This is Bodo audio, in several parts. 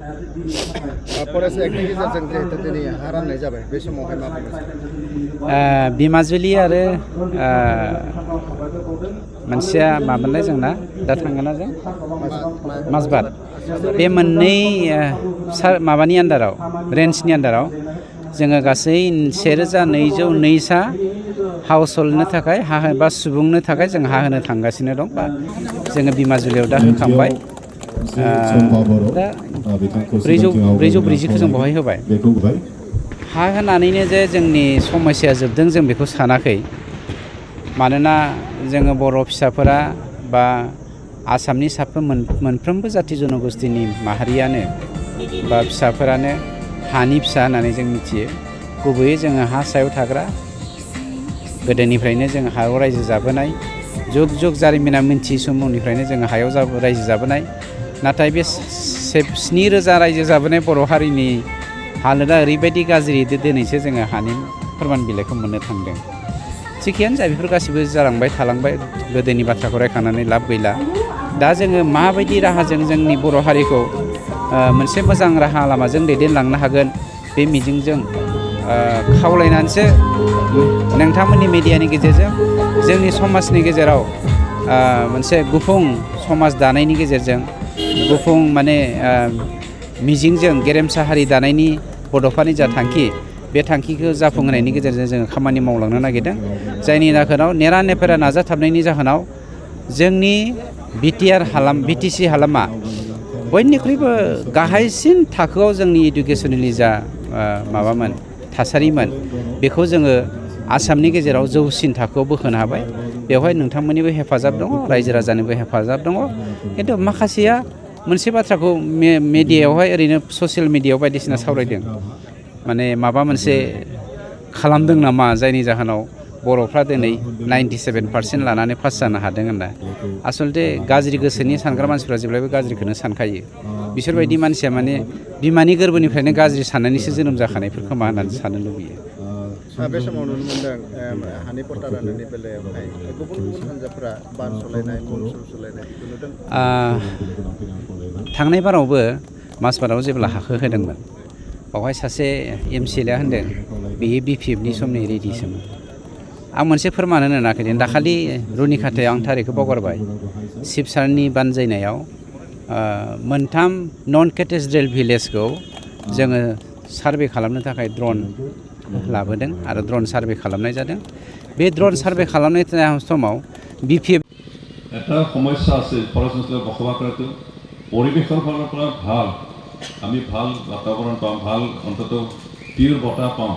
फरायसा एक्टनि गेजेरजों जिहेतु दिनै हा राननाय जाबाय बे समावहाय मा बुंनो बिमाजुलि आरो मोनसेया मामोनलाय जोंना दा थांगोना जों माजबाद बे मोननै माबानि आन्दाराव रेन्जनि आन्दाराव जोङो गासै 1202 सा हाउसहोल्डनो थाखाय हा बा सुबुंनो थाखाय जों हा होनो थांगासिनो दं बा जोङो बिमाजुलियाव दा होखांबाय दा 440खौ जों बहाय होबाय हा होनानैनो जे जोंनि समस्याया जोबदों जों बेखौ सानाखै मानोना जोङो बर' फिसाफोरा बा आसामनि मोनफ्रोमबो जाथि जनगोष्ठीनि माहारियानो बा फिसाफोरानो हानि फिसा होननानै जों मिथियो गुबैयै जोङो हा सायाव थाग्रा गोदोनिफ्रायनो जों हायाव रायजो जाबोनाय जुग जुग जारिमिना मिन्थियै समनिफ्रायनो जोङो हायाव रायजो जाबोनाय नाथाय बे 7,000 रायजो जाबोनाय बर' हारिनि हालोदा ओरैबायदि गाज्रि दिनैसो जोङो हानि फोरमान बिलाइखौ मोननो थांदों थिखियानो जा बेफोर गासिबो जालांबाय थालांबाय गोदोनि बाथ्राखौ रायखांनानै लाब गैला दा जोङो माबायदि राहाजों जोंनि बर' हारिखौ मोनसे मोजां राहा लामाजों दैदेनलांनो हागोन बे मिजिंजों खावलायनानैसो नोंथांमोननि मिडियानि गेजेरजों जोंनि समाजनि गेजेराव मोनसे गुफुं समाज दानायनि गेजेरजों गुफुं माने मिजिंजों गेरेमसा हारि दानायनि बड'फानि जा थांखि बे थांखिखौ जाफुंहोनायनि गेजेरजों जोङो खामानि मावलांनो नागिरदों जायनि जाहोनाव नेरा नेफेरा नाजाथाबनायनि जाहोनाव जोंनि बिटिसि हालामा बयनिख्रुइबो गाहायसिन थाखोआव जोंनि इडुकेसननि जा माबामोन थासारिमोन बेखौ जोङो आसामनि गेजेराव जौसिन थाखोआव बोखोनो हाबाय बेवहाय नोंथांमोननिबो हेफाजाब दङ रायजो राजानिबो हेफाजाब दङ खिन्थु माखासेया मोनसे बाथ्राखौ मिडियायावहाय ओरैनो ससियेल मिडियायाव बायदिसिना सावरायदों माने माबा मोनसे खालामदों नामा जायनि जाहोनाव बर'फ्रा दिनै 97% लानानै पास जानो हादों होनना आसलथे गाज्रि गोसोनि सानग्रा मानसिफ्रा जेब्लायबो गाज्रिखौनो सानखायो बिसोरबायदि मानसिया माने बिमानि गोरबोनिफ्रायनो गाज्रि साननानैसो जोनोम जाखानायफोर खोमा होननानै साननो लुबैयो बे समाव नुनो मोनदों हानि पट्टा राननायनि बेलायावहाय गुबुन गुबुन हान्जाफोरा बान सालायनाय मन्सुर सालायनाय बेखौ नुदों थांनाय बारावबो माजबादाव जेब्ला हाखौ होदोंमोन बावहाय सासे MCLA होनदों बेयो BPFनि समनि रेडिसोमोन आं मोनसे फोरमान होनो नागिरदों दाखालि रुनिखाथायाव आं थारिखखौ बावगारबाय शिबसारनि बानजायनायाव मोनथाम नन केटेड्रेल भिलेजखौ जोङो सार्भे खालामनो थाखाय ड्रन लाबोदों आरो ड्रन सार्भे खालामनाय जादों बे ड्रन सार्भे खालामनाय समाव BPF এটা সমস্যা আছে পৰস্পৰ বসবাস কৰাটো পৰিৱেশৰ ফালৰ পৰা ভাল আমি ভাল বাতাবৰণ পাওঁ ভাল অন্তত পিয়ৰ বতাহ পাওঁ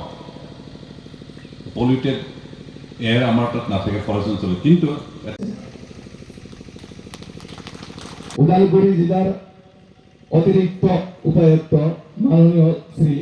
পলিউটেড এয়াৰ আমাৰ তাত নাথাকে ফৰেষ্ট অঞ্চলত কিন্তু ওদালগুৰি জিলাৰ অতিৰিক্ত উপায়ুক্ত মাননীয় শ্ৰী